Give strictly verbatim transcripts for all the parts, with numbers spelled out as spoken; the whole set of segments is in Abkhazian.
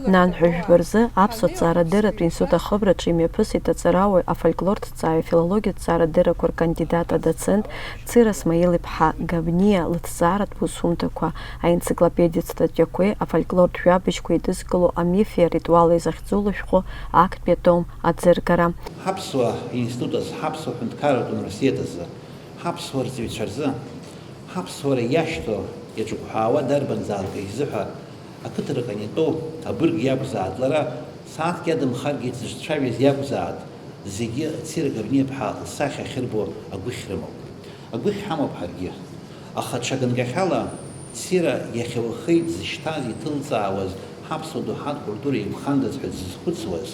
Нанҳәа жәба рзы Аԥсуа ҭҵаарадырратә институт ахыбраҿы имҩаԥысит аҵарауаҩ, афольклорҭҵааҩ, афилологиатә ҭҵаарадыррақәа ркандидат, адоцент Цира Смаил-иԥҳа Габниа лыҭҵааратә усумҭақәа, аенциклопедиатә статиақәеи афольклортә жәабжьқәеи еидызкыло амифи аритуали захьӡу лышәҟәы актәи атом аӡыргара. Ҳаԥсуа институт азы, ҳаԥсуа ҳәынҭқарратә университет азы, ҳаԥсуа рҵаҩцәа рзы, ҳаԥсуара иашьҭоу, иаҿыгәҳәаауа дарбанзаалак изыҳәа, ақыҭарҟан итәоу абырг иакәзааит, лара сааҭк иадамхаргьы дзыҿцәажәаз иакәзааит, зегьы Цира Габниа-ԥҳа лсахьа ахьырбо агәыхь рымоуп. Агәыхь ҳамоуп ҳаргьы. Аха ҽа ганкахьала Цира иахьа уахеи дзышьҭаз, иҭылҵаауаз, ҳаԥсуа доуҳатә культура еиқәхандаз ҳәа дзызхәыцуаз,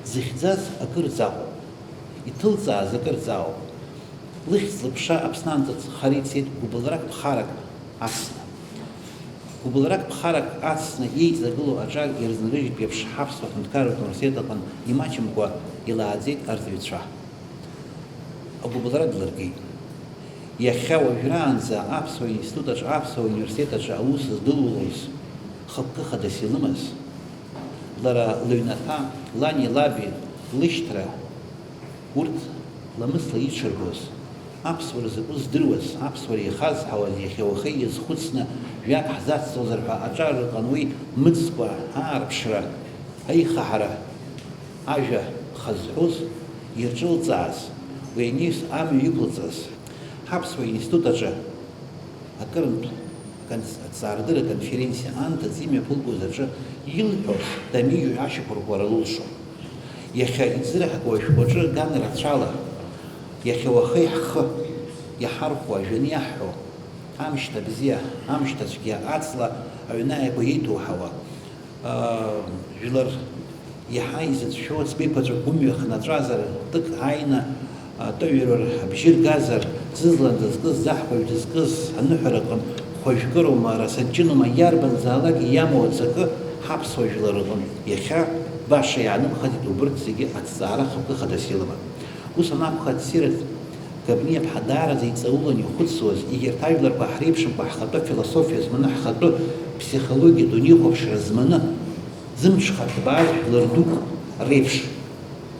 дзыхьӡаз акырӡа акәым. Иҭылҵааз акырӡа ауп. Лыхьӡ-лыԥша Аԥсны анҭыҵ хара ицеит гәыбылрак ԥхарак ацны. Гәыбылрак ԥхарак ацны еиҵагылоу аҿар ирызнарыжьит еиԥш ҳаԥсуа ҳәынҭқарратә университет аҟны имаҷымкәа илааӡеит арҵаҩцәа. Агәыбылра длыргеит. Иахьа уажәраанӡа аԥсуа институт аҿы, аԥсуа университет аҿы аус здылулоз, хықәкы хадас илымаз, лара лыҩнаҭа, лани лаби лышьҭра, урҭ ламысла иҽырбоз, аԥсуара закәу здыруаз, аԥсуара ихазҳауаз иахьа уахеи иазхәыцны жәак ҳзацҵозар ҳәа аҿар рҟан уи мыӡкәа, аарԥшра, аихаҳара, ажәа хазҳәоз, ирҿылҵааз, уи анаҩс амҩа иқәылҵаз, ҳаԥсуа институт аҿы акырынтә конс-, аҭҵаарадырра конференциа анҭыҵ имҩаԥылгоз аҿы илҳәоз дамиҩуа ашьақәырӷәӷәара лылшон. Иахьа иӡырҳгоу ашәҟәы аҿы ган рацәала, иахьа уахеи ҳхы иҳархәо, ажәаны иаҳҳәо, амшьҭа бзиа, амшьҭа цәгьа, аҵла аҩны ааигәа иеиҭоуҳауа, аа, жәлар иаҳа изыцәшәо ӡбеиқәаҵәа гәымҩа хнаҵәазар, тык ааины, атәыҩарыр абжьы ргазар, ӡызлан дызкыз, ӡаҳкәажә дызкыз, аныҳәараҟын хәажәкыроума, расатә ҷыноума, иарбанзаалак иамоу аҵакы ҳаԥсуа жәлар рҟынтә иахьа баша иаанымхаӡеит, убырҭ зегьы аҭҵаара хықәкы хадас илыман. Ус анакәха, Цира Габниа-ԥҳа даараӡа иҵаулан ихәыцуаз, егьырҭ ажәларқәа ҳреиԥшымкәа ҳхатәы философиа зманы, ҳхатәы ԥсихологиа, дунеихәаԥшра зманы, зымҽхак ҭбааз жәлар дук реиԥш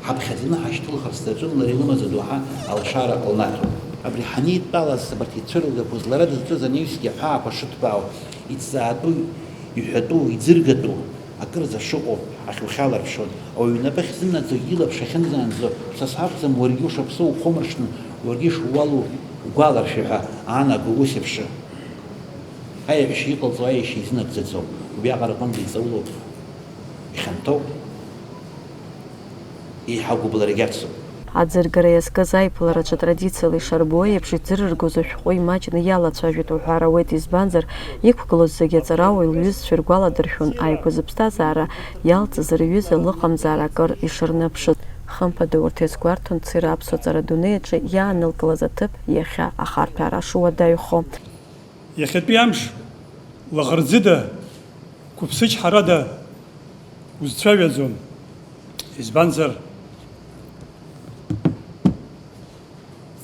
ҳаԥхьаӡаны ҳашьҭылхырц даҿын, лара илымаз адоуҳа алшара лнаҭон. Абри ҳанеидтәалаз, абарҭ ицәырылгақәоз лара дызҿыз анаҩсгьы аҳәаақәа шыҭбаау, иҭҵаатәу, иҳәатәу, иӡыргатәу, акырӡа шыҟоу ахьухьаларԥшуан. Ауаҩы инапы ахьзымнаӡо, илаԥш ахьынӡаанӡо, са сакәӡам, уаргьы ушаԥсоу ухәымаршҭны, уаргьы ишууалу угәаларшәа ҳәа аанаго ус еиԥш аиаҳәшьа иҟалҵо аиашьа изынагӡаӡом. Убриаҟара аҟынтә иҵаулоуп, ихьанҭоуп, еиҳа агәыбылрагь ацуп. Аӡыргара иазкыз аиԥылараҿы традициала ишарбо еиԥш, иӡырыргоз ашәҟәы имаҷны иалацәажәеит уҳәар ауеит, избанзар, иқәгылоз зегьы аҵарауаҩ лҩызцәа иргәаладыршәон ааигәа зыԥсҭазаара иалҵыз рҩыза лыҟамзаара акыр ишырныԥшыз. Хымԥада урҭ иазгәарҭон Цира аԥсуа ҵара адунеи аҿы иаанылкылаз аҭыԥ иахьа ахарҭәаара шуадаҩхо. Иахьатәи амш лаӷырӡыда, қәыԥсычҳарада узцәажәаӡом. Избанзар,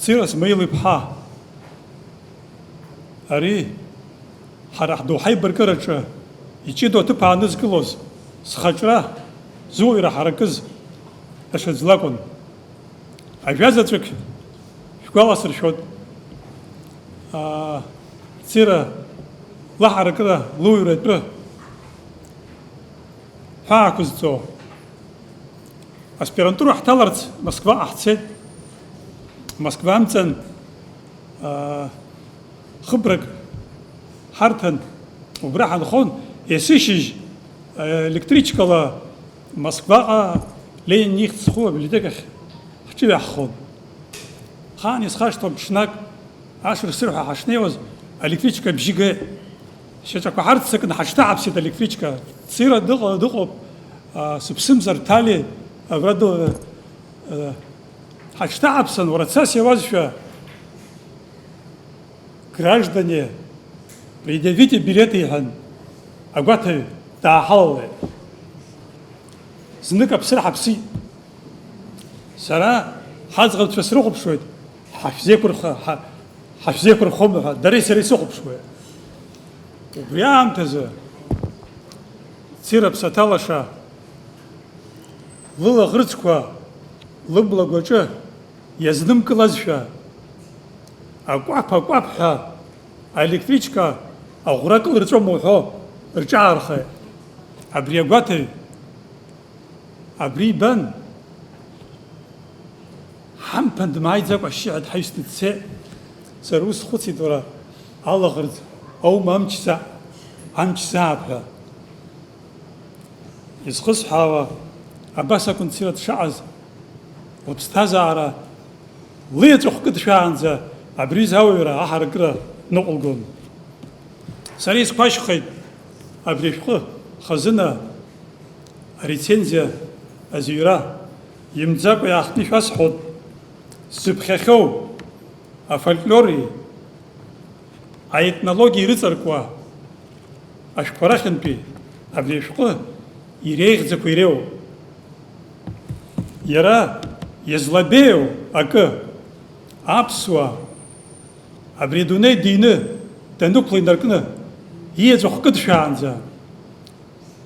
Цира Смаил-иԥҳа, ари ҳара ҳдоуҳа аибаркыраҿы иҷыдоу аҭыԥ аанызкылоз, зхаҿра, зуаҩра ҳаракыз даҽаӡә лакәын. Ажәа заҵәык шәгәаласыршәоит, аа, Цира лаҳаракыра луаҩратәы ҳәа ақәызҵо. Аспирантура ҳҭаларц Москваҟа ҳцеит. Москва амҵан, аа, хыбрак ҳарҭан, убра ҳанхон, есышьыжь, електричкала Москваҟа Ленин ихьӡ зху абиблиотекахь ҳҿыҩаҳхон. Ахаан исхашҭуам, ҽнак ашырсырҳәа ҳашнеиуаз, аелектричка абжьы геит. Шьаҿақәа ҳарццакны ҳаҽҭаҳаԥсеит аелектричка. Цира дыҟа-, дыҟоуп, а, сыԥсымзар Ҭали абра ды-, а, ҳаҽҭаҳаԥсан, уара цас иауазшәа, граждане, предъявите билеты, иҳәан, агәаҭаҩ дааҳалалеит. Знык аԥсра ҳаԥсит. Сара ҳаӡӷабцәа срыхәаԥшуеит, ҳашәзеиқәырха-, ҳа-, ҳашәзеиқәырхом ҳәа, дареи сареи сыхәаԥшуеит. Убри аамҭазы Цира ԥсаҭа лаша, лылаӷырӡқәа лыбла гәаҿы иазнымкылазшәа, акәаԥ-акәаԥ ҳәа аелектричка аӷәра кылырҵәома уҳәо рҿаархеит. Абри агәаҭаҩ абри ибан, ҳамԥан дмааиӡакәа ашьшьыҳәа дҳаҩсны дцеит. Сара ус схәыцит, уара, алаӷырӡ аума амч за-, амч заап ҳәа. Изхысҳәаауа, абас акәын Цира дшаҟаз, лыԥсҭазаара лыеҵәахә кыдшәаанӡа абри изы ауаҩра аҳаракыра ныҟәылгон. Сара исқәашьхеит абри ашәҟәы хазына арецензиа азыҩра, имӡакәа иаахтны ишәасҳәоит, сзыԥхьахьоу афольклори аетнологиеи ирыҵаркуа ашәқәа рахьынтәи абри ашәҟәы иреиӷьӡақәа иреиуоуп. Иара иазлабеиоу акы, аԥсуаа абри адунеи дины данықәла инаркны иеҵәахә кыдшәаанӡа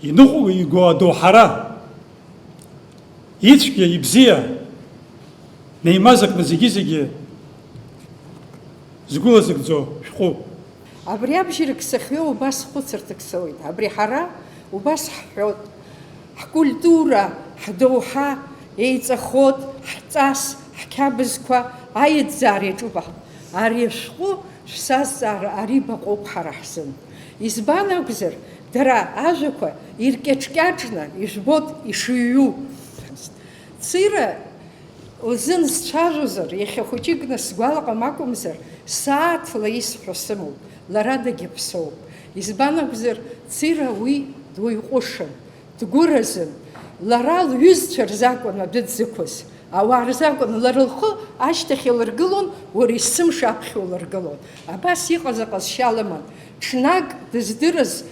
иныҟәо игоу адоуҳара, ицәгьа, ибзиа, неимазакны зегьы-зегьы згәылазыгӡо шәҟәуп. Абри абжьарак сахьҩоу убас хәыцырҭак соуеит. Абри ҳара убас ҳҳәот, ҳкультура, ҳдоуҳа, еиҵахот, ҳҵас, ҳқьабзқәа аиаӡаара иаҿуп аҳ-, ари ашәҟәы шәсазҵаара ари баҟоуп ҳара ҳзын. Избан акәзар, дара ажәақәа иркьаҿкьаҿны ижәбот ишыҩу. Цира лзын сцәажәозар, иахьа хәыҷыкны сгәалаҟам акәымзар, сааҭла исҳәо сымоуп, лара дагьыԥсоуп. Избан акәзар, Цира уи дуаҩҟәышын, дгәыразын. Лара лҩызцәа рзакәын адәы дзықәыз, ауаа рзакәын, лара лхы ашьҭахь илыргылон, уара есымша аԥхьа улыргылон. Абас иҟаз аҟазшьа лыман. Ҽнак дыздырыз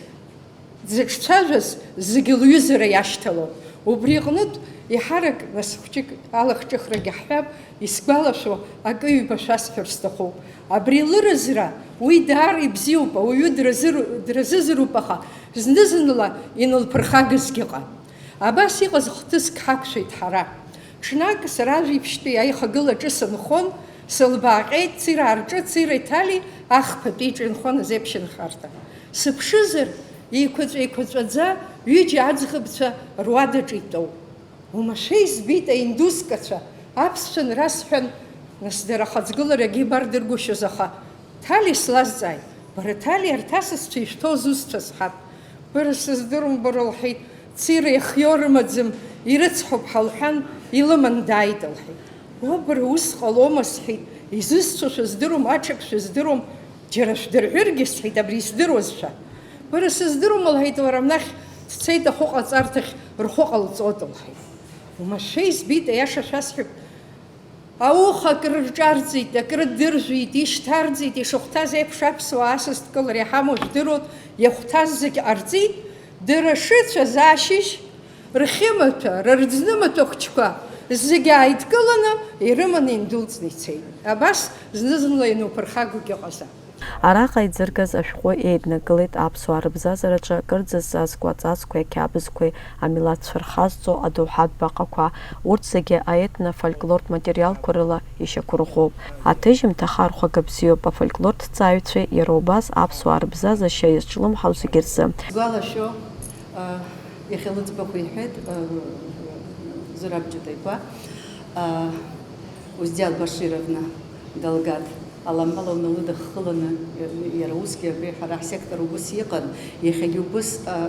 дзыҿцәажәаз зегьы лҩызара иашьҭалон. Убри аҟнытә, еиҳарак нас хәҷык алахҿыхрагьы ҳҳәап, исгәалашәо акы-ҩба шәасҳәар сҭахуп. Абри лыразра, уи даара ибзиоуп, ауаҩы дразыру-, дразызыруп, аха зны-зынла инылԥырхагазгьы ыҟан. Абас иҟаз хҭыск ҳақәшәеит ҳара. Ҽнак сара ажәибжьтәи аихагыла аҿы сынхон, сылбааҟьеит, Цира Арҿы, Цира Иҭали, ахԥатәи иҿы инхон азеиԥшьынхарҭа. Сыԥшызар, еиқәаҵәа-еиқәаҵәаӡа ҩыџьа аӡӷабцәа руадаҿы итәоуп. Уамашәа избеит аиндускацәа, аԥсшәа нрасҳәан, нас дара ахаҵгыларагьы ибардыргәышьоз, аха Ҭали слазҵааит, бара, Ҭали, арҭ асасцәа ишәҭоу зусҭцәа сҳәап. Бара сыздыруам, бара, лҳәеит, Цира ихиоу рымаӡам, ирыцҳауп ҳәа лҳәан, илыман дааит, лҳәеит. Уа, бара, ус ҟалома, сҳәеит, изысцәо шәыздыруам, аҽак шәыздыруам, џьара шәдырҳәыргьы, сҳәеит, абри исдыруазшәа. Бара сыздыруам, лҳәеит, лара, амнахь дцеит ахәыҟаҵарҭахь, рхәы ҟалҵоит, лҳәеит. Уамашәа избеит, аиаша шәасҳәап. Ауха акрырҿарҵеит, акрыдыржәит, ишьҭарҵеит, ишыхәҭаз еиԥш аԥсуаа асасдкылара иҳамоу жәдыруеит, иахәҭаз зегь ҟарҵеит, дара шыцәаз ашьыжь, рхьымаҭәа, рырӡнымаҭәа хәыҷқәа зегь ааидкыланы ирыманы индәылҵны ицеит. Абас зны-зынла иануԥырхагогь ыҟазаап. Араҟа иӡыргаз ашәҟәы еиднакылеит аԥсуаа рыбзазараҿы акырӡа зҵазкуа аҵасқәеи ақьабзқәеи, амилаҭцәа рхазҵо адоуҳатә баҟақәа, урҭ зегьы аетно-фольклортә материалқәа рыла ишьақәырӷәӷәоуп. Аҭыжьымҭа ахархәага бзиоуп афольклорҭҵааҩцәеи иара убас аԥсуаа рыбзазашьа иазҿлымҳау зегьы рзы. Сгәалашәо, а, иахьа лыӡбахә иҳәеит, а, Зураб Ҷытаиқәа, а, Узди Албашировна Галгад. Аламала уналыдыххыланы, иара усгьы абри ҳара ҳсектор убыс иҟан, иахьагьы убыс, а,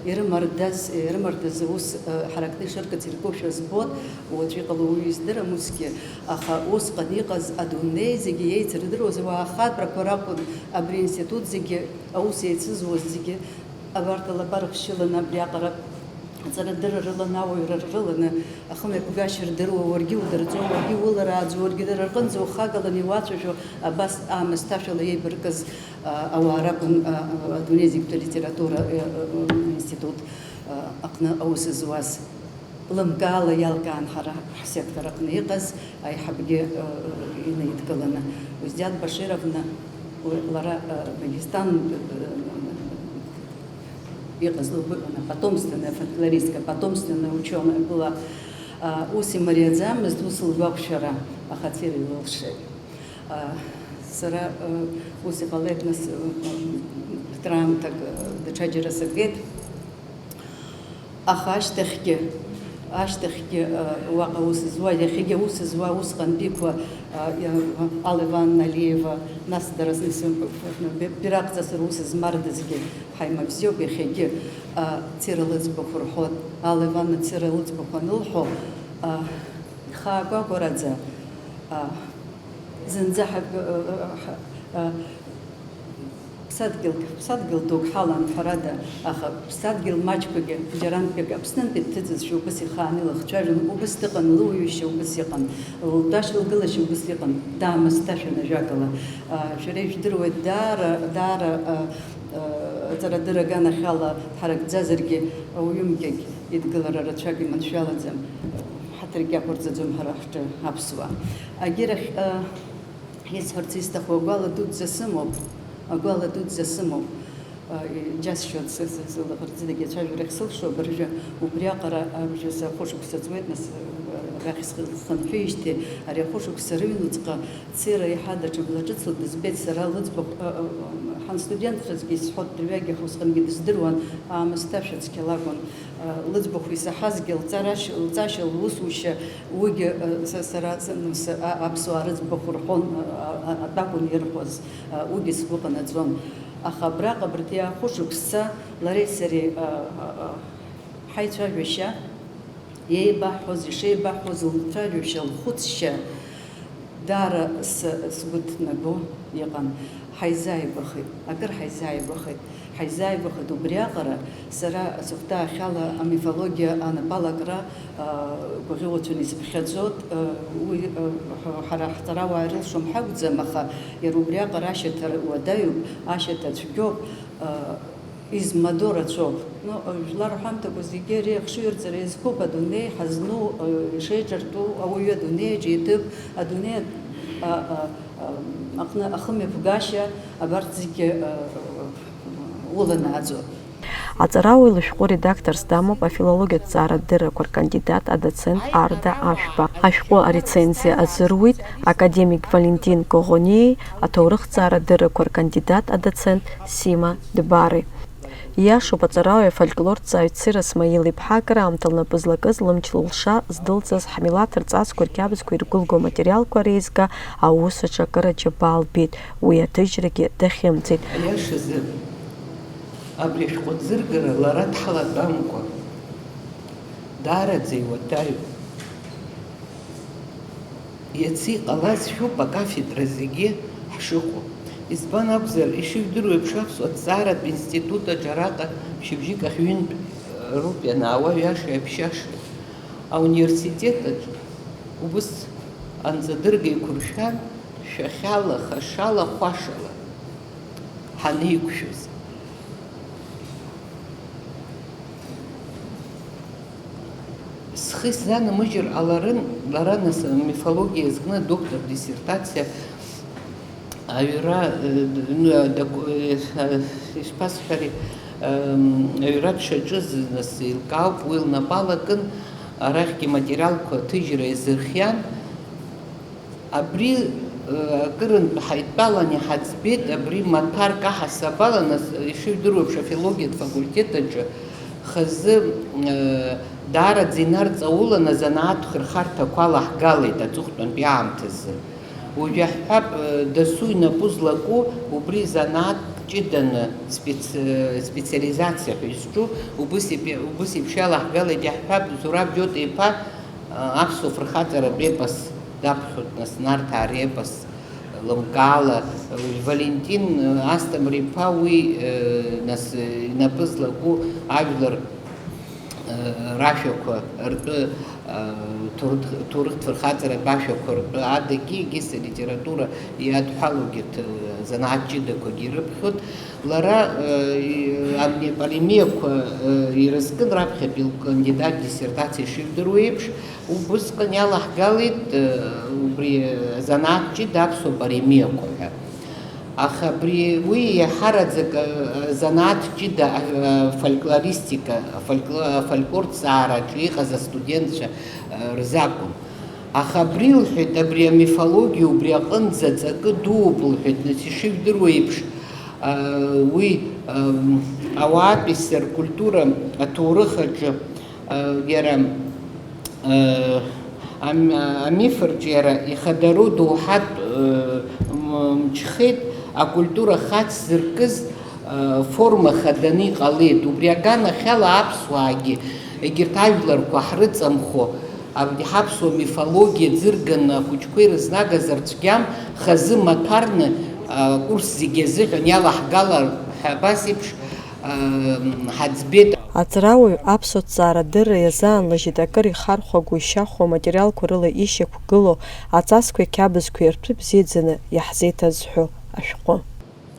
ирымардаз, ирымардаз аус, а, ҳаракны ишыркыц иркушәа збон, уаҵәы иҟало уаҩы издырам усгьы, аха усҟан иҟаз адунеи зегьы еицырдыруаз ауаа ахатәрақәа ракәын, абри аинститут зегьы, аус еицызуаз зегьы, Абарҭ алаба рыхшьыланы абриаҟара аҵарадырра рыланы, ауаҩра рыланы, ахымҩаԥгашьа рдыруа, уаргьы удырҵо, уаргьы иуларааӡо, уаргьы дара рҟынӡа ухагаланы иуацәажәо, абас аамысҭашәала еибаркыз, а, ауаа ракәын, а, а, адунеи зегьтәи алитература, а, а, а, институт, а, аҟны аус зуаз. Лымкаала иалкаан ҳара ҳсектор аҟны иҟаз аиҳабгьы, э, инаидкыланы. Узди Албашировна, уи лара, э, Дагестан, э, Иҟаз лгәы иҭан, потомственная фольклористка, потомственная учёная была. А, ус имариаӡамызт, ус лгәахәшьара ахаҭира илылшеит. А, сара, а, ус иҟалеит, нас, а, а, краамҭак, а, даҽаџьара сагеит. Аха ашьҭахьгьы, ашьҭахьгьы, а, уаҟа ус зуа, иахьагьы ус зуа, усҟантәиқәа, а, иа-, Алла Ивановна Алиева, нас дара зны ис-, бираҟ ҵасыра ус змардазгьы ҳаимабзиоуп иахьагьы, а, Цира лыӡбахә рҳәон. Алла Ивановна Цира лыӡбахә анылҳәо, а, ихаагәагәараӡа, а, зынӡа ҳак-, а, а, а, Ԥсадгьыл, ԥсадгьыл дук ҳалан, ҳәарада, аха ԥсадгьыл маҷқәагьы, џьарантәгьы Аԥснынтәи дҭыҵызшәа убыс ихааны илахцәажәон, убыс дыҟан, лыуаҩышьа убыс иҟан, лтәашьа лгылашьа убыс иҟан, даамысҭашәан ажәакала. А, шәара ижәдыруеит, даара, даара, а, а, аҵарадырра аганахьала дҳаракӡазаргьы, ауаҩымкьагь идгылара рацәак иманшәалаӡам, ҳаҭыргьы ақәырҵаӡом ҳара ҳҿы аԥсуаа. Агьырахь, а, Исҳәарц исҭаху агәала дуӡӡа сымоуп, агәала дуӡӡа сымоуп. Џьасшьоит, сы-, сы-, сылаӷырӡ зегьы ацәажәарахь сылшо абыржәы, убриаҟара абжьы са хәышықәса ҵуеит, нас, арахь схы-, схынҳәижьҭеи, ари ахәышықәса рыҩнуҵҟа Цира еиҳа даҽа бла ҿыцла дызбеит, сара лыӡбахә, ҳанстудентцәазгьы исҳәоит, дырҩегьых усҟангьы дыздыруан, аамысҭашәа цқьа лакәын. Лыӡбахә исаҳазгьы, лҵарашь-, лҵашьа, лусушьа, уигьы, са, сара, са, ну, са, а-, аԥсуаа рыӡбахә рҳәон, а-, а-, атәакәын ирҳәоз, а, уигьы сгәы ҟанаҵон. Аха абраҟа абарҭ иаахәышықәсса лареи сареи, а, а, а, ҳаицәажәашьа, иеибаҳҳәоз, ишеибаҳҳәоз лцәажәашьа, лхәыцшьа, Даара сы-, сгәы ҭнаго иҟан. Ҳаизааигәахеит, акыр ҳаизааигәахеит. Ҳаизааигәахеит убриаҟара, сара сыхәҭаахьала амифологиа анапалакра, а, гәаӷьуацәан исыԥхьаӡоит. А, уи, а, ҳ-, ҳара ҳҵарауаа ирылшом ҳакәӡам, аха иара убриаҟара ашьаҭа уадаҩуп, ашьаҭа цәгьоуп. А, Измадоу рацәоуп. Ну, жәлар рҳәамҭақәа зегьы реихшыҩрҵара иазкуп, адунеи ҳазну, э, ишеиҿартәу ауаҩы адунеиаҿ иҭыԥ, адунеи, а, а, а, аҟны ахымҩаԥгашьа, абарҭ зегьы, э, уланааӡо. Аҵарауаҩ лышәҟәы редакторс дамоуп афилологиатә ҭҵаарадыррақәа ркандидат, адоцент Арда Ашәба. Ашәҟәы арецензиа азыруит академик Валентин Коӷониеи аҭоурыхҭҵаарадыррақәа ркандидат, адоцент Сима Дбари. Ииашоуп, аҵарауаҩ афольклорҭҵааҩ Цира Смаил-иԥҳа акыраамҭа лнапы злакыз, лымч-лылша здылҵаз, ҳмилаҭ рҵасқәа рқьабзқәа иргәылго аматериалқәа реизга аус аҿы акыр аџьабаа лбеит, уи аҭыжьрагьы дахьымӡеит. Аиашазы, абри ашәҟәы аӡыргара лара дҳалатәамкәа, даараӡа иуадаҩуп. Иацы иҟалазшәоуп акафедра зегьы ҳшыҟоу. Избан акәзар, ишыжәдыруа еиԥш, аԥсуа ҭҵааратә институт аҿы араҟа шьыбжьык ахь ҩынтә роуп ианаауа, ҩаша иаԥшьаша. Ауниверситет аҿы убыс анҵадырга еиқәыршәан, шәахьала, хашала, хәашала ҳанеиқәшәоз. Схы исзанамыжьыр ҟаларын, лара нас амифологиа иазкны адоктор диссертациа аҩра, э, д-, н-, дак-, э, ишԥасҳәари, эм, аҩра дшаҿыз нас еилкаауп, уи лнапы алакын, арахьгьы аматериалқәа аҭыжьра иазырхиан. Абри, э, акырынтә ҳаидтәалан иҳаӡбеит, абри маҭәарк аҳасабала, нас, ишыжәдыруа еиԥш, афилологиатә факультет аҿы хазы, э, даараӡа инарҵаулан азанааҭ хырхарҭақәа алаҳгалеит аҵыхәтәантәи аамҭазы. Уажә иаҳҳәап, э, дасу инапы злаку убри занааҭк ҷыданы спец-, э, специализациа ҳәа изҿу убыс еип-, убыс еиԥш иалаҳгалеит, иаҳҳәап, Зураб Џьота-иԥа, Аԥсуа фырхаҵаратә епос даԥхьоит, нас, Нарҭаа репос лымкаала, Валентин Асҭамыр-иԥа уи, э, нас, э, инапы злаку ажәлар, э, рашәақәа ртәы, э, ҭоурых-, ҭоурыхтә фырхаҵаратә ашәақәа ртәы адагьы, егьыс алитература иадҳәалоугьы ҭ-, занааҭ ҷыдақәагьы ирыԥхьоит. Лара, э, и-, абни апаремиақәа, э, ирызкын раԥхьатәи лкандидат диссертациа ишижәдыруа еиԥш, убысҟан иалаҳгалеит, э, убри, э, занааҭ ҷыда аԥсуа паремиақәа ҳәа. Аха абри уи иаҳараӡак, э, занааҭ ҷыда, э, фольклористика, фолькло-, афольклорҭҵаараҿы иҟаз астудентцәа, э, рзакәын. Аха абри, лҳәеит, абри амифологиа убри аҟынӡа ҵакы дууп, лҳәеит, нас ишыжәдыруа еиԥш, э, уи, эм, ауаатәыҩса ркультура аҭоурых аҿы, э, иара, э, ам-, амиф рҿиара ихадароу доуҳатә, э, м-, мчхеит, акультура хаҵ зыркыз, э, форма хаданы иҟалеит. Убри аганахьала аԥсуаагьы егьырҭ ажәларқәа ҳрыҵамхо, абри ҳаԥсуа мифологиа ӡырганы ахәыҷқәа ирызнагаз арцәгьам хазы маҭәарны, э, акурс зегьы азыҳәан иалаҳгалар ҳәа абас еиԥш, э, ҳаӡбеит. Аҵарауаҩ аԥсуа ҭҵаарадырра иазаанлыжьит акыр ихархәагоу ишьахәу аматериалқәа рыла ишьақәгылоу аҵасқәеи ақьабзқәеи ртәы бзиаӡаны иаҳзеиҭазҳәо ашәҟәы.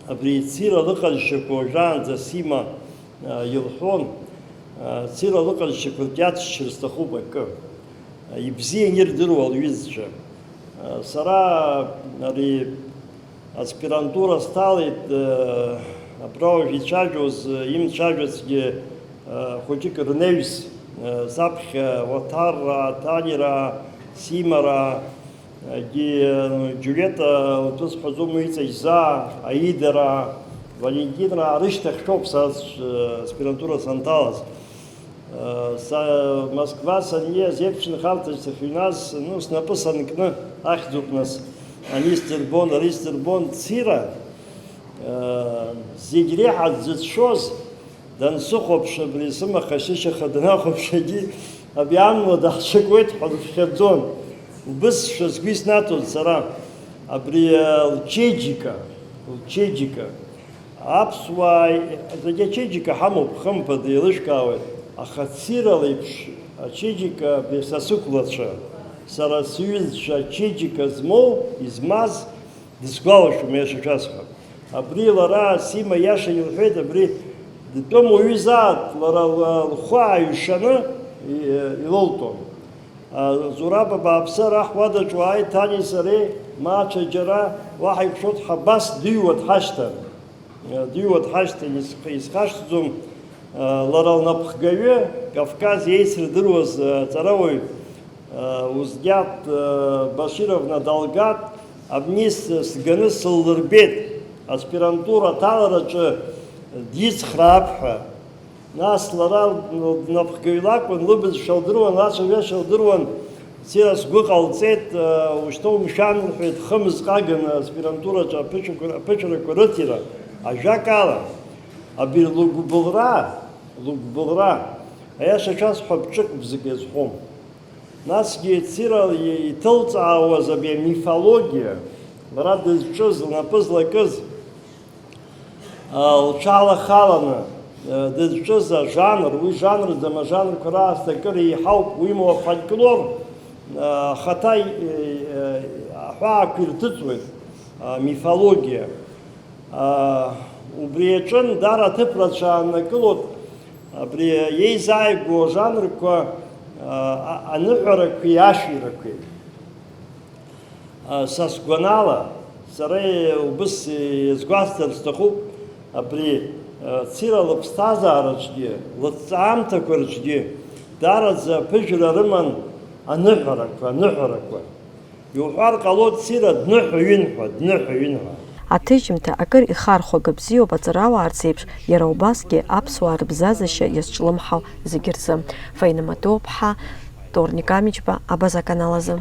Абри Цира лыҟазшьақәа уажәраанӡа Сима, а, илҳәон, а, Цира лыҟазшьақәа рҿы иацәшьыр сҭахуп акы. А, ибзиан ирдыруа лҩызцәа. А, сара ари аспирантура сҭалеит, э, абра уажә ицәажәоз, э, имцәажәацгьы, э, хәыҷык рнаҩс, э, саԥхьа Уаҭарраа, Ҭанираа, Симараа, егьи, э, Џьулиета лтәы сҳәаӡом, уи иҵаҩзаа, Аидараа, Валентинраа рышьҭахьшәоуп са с-, э, аспирантура санҭалаз. Са Москва саннеиз, еиԥш нхарҭаҿ сахьыҩназ, ну, снапы санкны, ахьӡуп нас, ани сдырбон, ари сдырбон, Цира, зегь реиҳа дзыцәшәоз, дансыхәаԥш, абри сымаха шьышьаха данахәаԥш, егьи абри амла даҳцәыкуеит ҳәа дыԥхьаӡон. Убысшәа сгәы иснаҭон сара, абри, лчеиџьыка, лчеиџьыка. Аԥсуаа зегьы ачеиџьыка ҳамоуп, хымԥада, еилышәкаауеит, аха Цира леиԥш ачеиџьыка абри са сықәлацәа, сара сҩызцәа ачеиџьыка змоу, измаз, дысгәалашәом, аиаша шәасҳәап. Абри лара, Сима иаша илҳәеит, абри дтәым уаҩызааит, лара ла-, лхәы ааҩшаны и-, илылҭон. А, Зураб абааԥсы, ара ҳуадаҿ уааи, Ҭани сареи, ма ацәаџьара, уаҳа иԥшуеит, ҳабас дыҩуа дҳашьҭан. Э, дыҩуа дҳашьҭан, исх-, исхашҭӡом, э, лара лнапхгаҩы, Кавказ еицырдыруаз, э, аҵарауаҩ, э, Узгьаҭ, э, Башировна Далгат, абни с-, сганы сыллырбеит, аспирантура аҭалараҿы дицхраап ҳәа. Нас лара лнапхгаҩ лакәын, лыбызшәа лдыруан, лацәажәашьа лдыруан, Цира, сгәы ҟалҵеит, ушьҭа умшәан, лҳәеит, хымз ҟаганы аспирантураҿы аԥышәақәа, аԥышәарақәа рыҭира, ажәакала, абри лыгәбылра, лыгәбылра, аиаша шәасҳәап, ҿык бзык иазҳәом. Насгьы Цира иҭылҵаауаз абри амифологиа, лара дызҿыз, лнапы злакыз, лҽалахаланы дызҿыз ажанр, уи жанрӡам, ажанрқәа раасҭа акыр еиҳауп, уимоу афольклор ахаҭа аҳәаақәа ирҭыҵуеит, амифологиа. Убри аҿы дара аҭыԥ рацәа ааннакылоит, абри еизааигәоу ажанрқәа аныҳәарақәеи ашәирақәеи. Са сгәанала, сара убыс иазгәасҭар сҭахуп, абри Цира лыԥсҭазаараҿгьы, лыҭҵаамҭақәа рҿгьы даараӡа аԥыжәара рыман аныҳәарақәа, аныҳәарақәа. Иуҳәар ҟалоит, Цира дныҳәа-ҩынҳәа, дныҳәа-ҩынҳәа. Аҭыжьымҭа акыр ихархәага бзиоуп аҵарауаа рзеиԥш, иара убасгьы аԥсуаа рыбзазашьа иазҿлымҳау зегьы рзы. Фаина Матуаԥҳа, Торник Амичба, Абаза аканал азы.